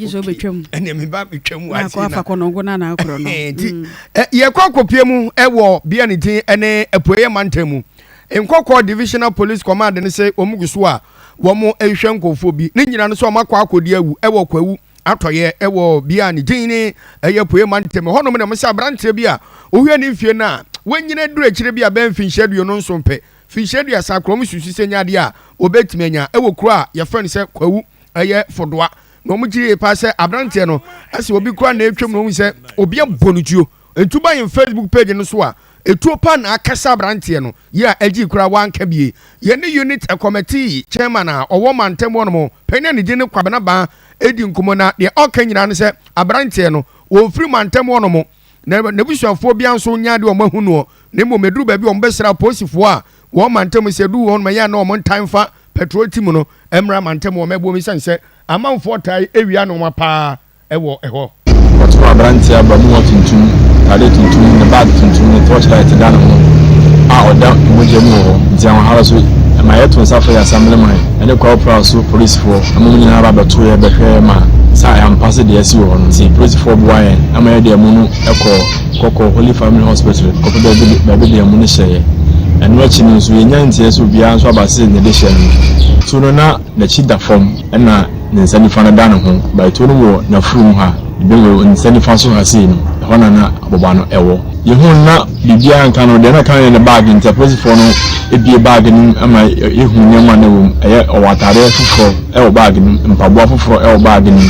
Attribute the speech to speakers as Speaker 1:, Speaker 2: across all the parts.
Speaker 1: Gye sɛ wobɛtwam.
Speaker 2: Ɛnna mi ba betwam wɔ
Speaker 1: na
Speaker 2: ase
Speaker 1: akɔ afa kɔnɔngo na na akorɔ no.
Speaker 2: Nti yɛkɔ akɔpie mu wɔ bea ne din ne Apueeɛ Mantam mu Nkɔkɔɔ Divisional Police Command no sɛ wɔn gu so a wɔn rehwɛ nkurɔfoɔ bi ne nyina no sɛ wɔn akɔ akɔdi awu wɔ Kwawu atɔeɛ wɔ bea ne din ne ɛyɛ Apueeɛ Mantam hɔnom, na wɔn sɛ aberanteɛ bi a wohwɛ ne mfie no a wɔnyina duru akyire bi a bɛn mfinhyia 27 pɛ, mfinhyia 30 korɔ, wɔn susu sɛ nya adeɛ a wɔbɛtumi anya wɔ kuro a yɛfrɛ no sɛ Kwawu ɛyɛ Fodoa, na wɔn gyiri paa sɛ aberanteɛ no ɛsɛ obi kura na atwam na wɔn sɛ obi abɔ no tuo. Ntu ba yɛn Facebook page no so a, etuo pa na akasa aberanteɛ no yɛ a agyi kura wanka bie. Yɛne unit committee chairman a ɔwɔ mantam hɔ nom, panyin a ne din ne Kwabena Baa, edi nkɔmɔ, na deɛ ɔka nyinaa no sɛ aberanteɛ no wɔmfiri mantam hɔ nom na n'abusuafoɔ bia nso nya deɛ wɔn ahu noɔ, na mmom eduru baabi a wɔn bɛsra apolisifoɔ a wɔn mantam sɛ edu wɔn ma yɛ a na wɔn ntan fa patrol team no mmra mantam wɔn ɛboɔ mi sɛn sɛ amanfoɔ taa ewia nneɛma paa ɛwɔ ɛhɔ.
Speaker 3: Wɔto aberanteɛ abamuwa tuntum, atadeɛ tuntum, ne bag tuntum, ne torchlight da ne ho a ɔda mogya mu wɔ hɔ. Nti ahohara so ɛma yɛto nsa frɛ yɛ assemblyman ɛne Kwawu so polisifoɔ ɛma mu nyinaa ba bɛto yɛ bɛhwɛ ma sa ampa sɛ deɛ asi wɔ hɔ no. Nti polisifoɔ boa yɛn ama yɛde ɛmu no ɛkɔ kɔkɔ Holy Family Hospital kɔpɛ baabi de ɛmu no hyɛeɛ. Ɛno akyi no nso, yɛnya nteɛ sɛ obiara nso aba sɛ ne de hyɛ no so no, na n'akyi da fam ɛna ne nsa nifa no da ne ho, baetuo no wɔ n'afurum ha, ebi wɔ nsa nifa so ha sei no, ɛhɔ na na abɔba no ɛwɔ. Yɛhu na biribiara nka no deɛ, na ka yɛ ne bag. Nti apolisifoɔ no ebie bag no mu ama yɛhu nneɛma no wɔ mu. Ɛyɛ ɔwɔ ataadeɛ foforɔ ɛwɔ bag no mu, mpaboa foforɔ ɛwɔ bag no mu,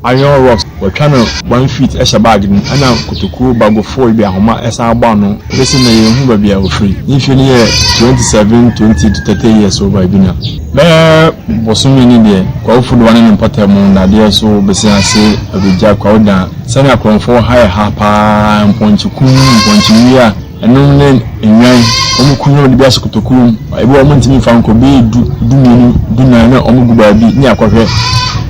Speaker 3: iron rods wɔtwa no 1 feet ɛhyɛ bag no mu, ɛna kotokuo bagofoɔ bi ahoma ɛsan abɔ ano. Bɛsi na yɛnhu baabi a ofiri. Ne mfie no yɛ 27, 20 to 30 years wɔ baabi na bɛyɛ bosome ni deɛ. Kwawu Fodowa ne ne mpɔtam, nnadeɛ so bɛsi ase abɛgya Kwawu Dan sɛnea akorɔmfoɔ ha yɛ ha paa, mpɔnkye kum, mpɔnkye wia, ɛnom ne nnwan wɔn kum na wɔde bi ahyɛ kotokuo mu. Ebi wɔn ntumi nfa nkɔ bɛyɛ 10, 12, 14 na wɔn gu baabi ne akɔhwɛ.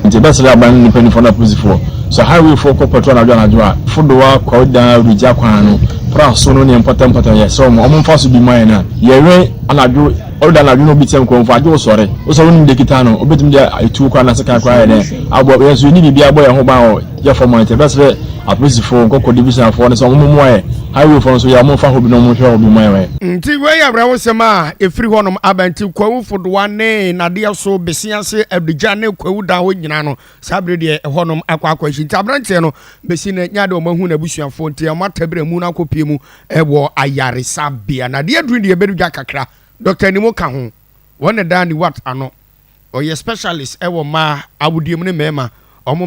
Speaker 3: Nti ɛbɛsrɛ aban ne mpanimfoɔ ne apolisifoɔ so highway foɔ kɔ patrol anadwo anadwo a, Fodowa, Kwawu Dan, Awurigya kwan no pra so no ne mpɔtam mpɔtam, yɛ sɛ wɔn mfa so bi ma yɛn a yɛwɛn anadwo. Ɔreda anadwo na obi kyɛn nkurɔfoɔ agye wosɔre wosɔre, wonim de kita no, obetumi de etuo koraa n'ase kan koraa yɛ dɛ abɔ yɛn so. Yɛni biribi abɔ yɛn ho ban wɔ yɛ fam a, nti ɛbɛsrɛ apolisifoɔ, Nkɔkɔ divisionfoɔ no sɛ wɔn mmoa yɛ, highway foɔ nso yɛ wɔn mfa hɔ bi na wɔn hwɛ hɔ bi ma yɛn.
Speaker 2: Nti wei yɛ awerɛhosɛm a ɛfiri hɔnom aba. Nti Kwawu Fodowa ne nadeɛ so besiase Adigya ne Kwawu Da hɔ nyinaa no, saa bere deɛ ɛhɔnom akɔ akɔ akyi. Nti aberanteɛ no bɛsi no nya de ɔmo ahu n'abusuafoɔ, nti ɔmo atabere mu no akɔpie mu ɛwɔ ayaresabea. Na adeɛ duru deɛ ɛbɛdu dwa kakra, Dr. Nimu ka ho, wɔn na daa ne wat ano, ɔyɛ specialist ɛwɔ mmaa awodeɛ mu ne mmarima ɔmo.